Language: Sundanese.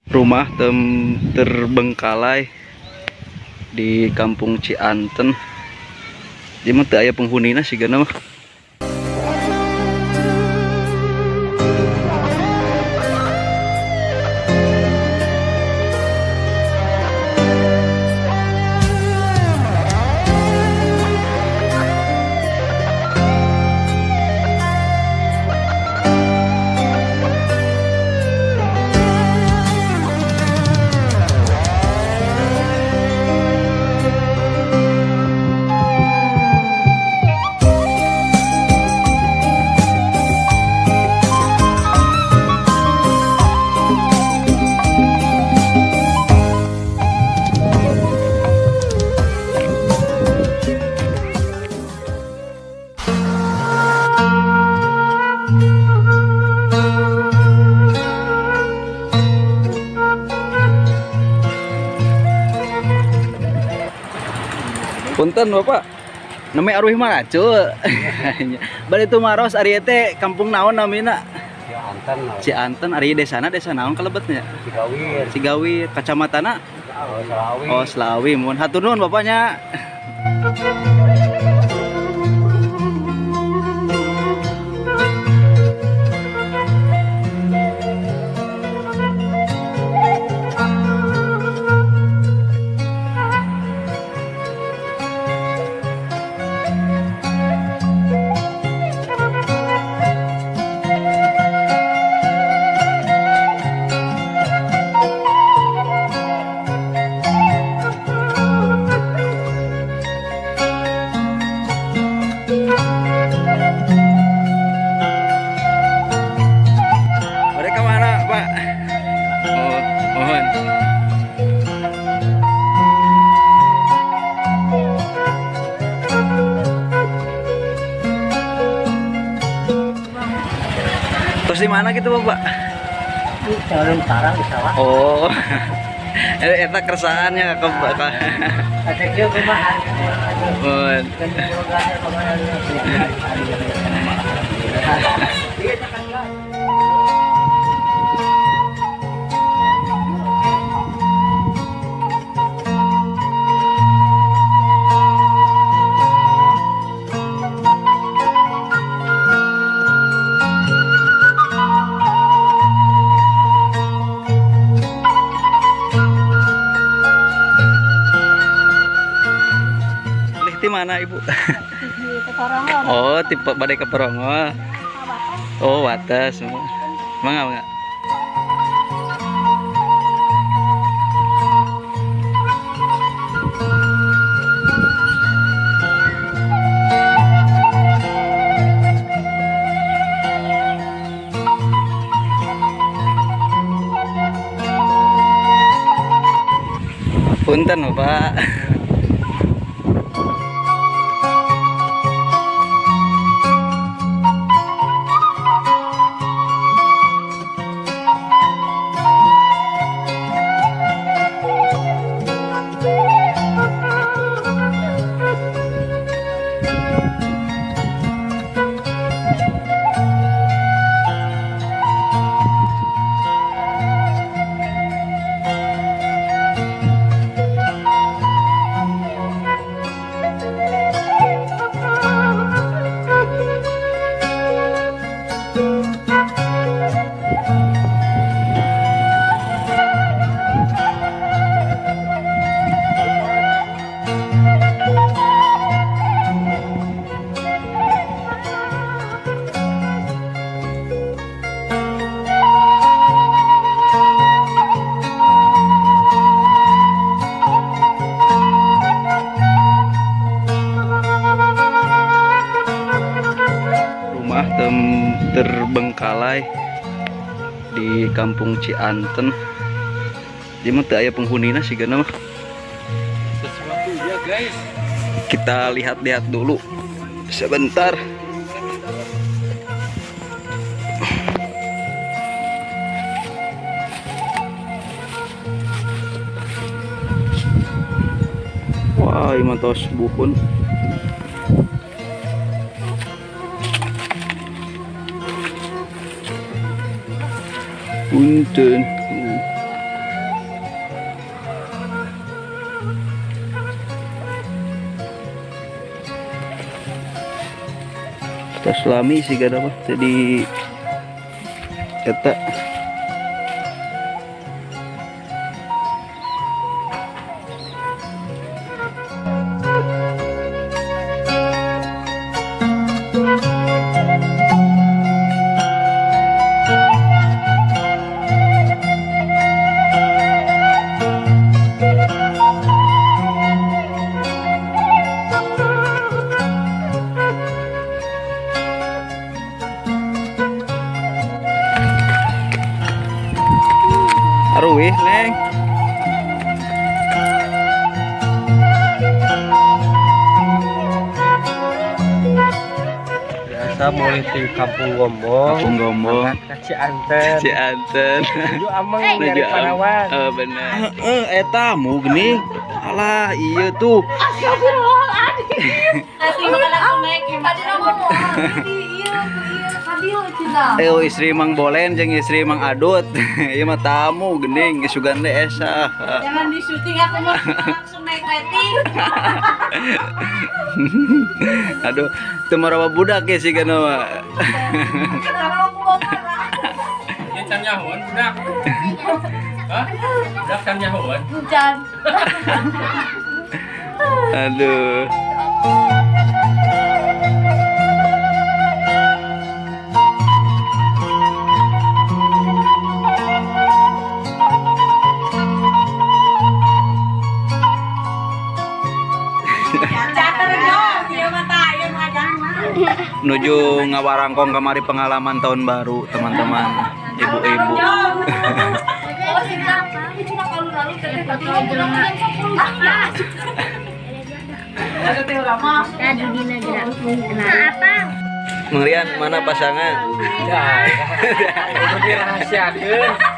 Rumah terbengkalai di Kampung Cianten. Ieu mah teu aya penghunina sigana mah. Punten, Bapak. Namanya arwih mah cu. Bade tumaros, ari teh kampung naon namina? Cianten. Cianten, ari desana desa naon kalebetnya? Cigawir. Cigawir, kacamatana? Oh, Selawi. Oh, Selawi. Muhun, hatur nuhun bapaknya. Mereka mana, Pak? Oh, muhun. Terus di mana gitu, Bapak? Calon parang di sawah. Oh. Eta kersaannya ke Ada kieu kumaha? Muhun. Iya, kan. Lih di mana, Ibu? Di Peporongol. Oh, tipe badai ke Perongol. Oh, wates. Mangga, mangga. Punten, Bapak. Rumah terbengkalai di Kampung Cianten. Ieu mah teu aya penghunina sigana mah. Sesuatu ya, guys. Kita lihat-lihat dulu sebentar. Wah, ini mah tos buhun. Punten. Tos lami sih gak apa jadi eta. Aruih, Neng. Biasa mulai di Kampung Gombong. Kampung Gombong. Ke Cianten. Cianten. Nuju ameng Nuju nyari ameng. parawan. Eh, bener. Heeh, eta mu geuning. Alah, iya tuh. Astagfirullahaladzim. Asli makan langsung naik tadi nama mau iya iya kadil cina. Eh, istri Mang Bolen jeung istri Mang Adut. Ieu mah tamu geuning sugan teh esa. Jangan di syuting, aku mau langsung naik rating. Aduh, teu marawa budak ya sih kana mah. Kenapa aku mau marah? Ini can nyahoan budak. Hah? Budak can nyahoan. Hujan. Aduh. Cater dong, dia mah tayo mah jangan. Nuju ngawarangkong kamari pengalaman tahun baru teman-teman, ibu-ibu. Oh, sih apa? Cuma kalau lalu teteh tadi jam 10. Mang Rian, mana pasangan? Ya, itu dirahasiakeun.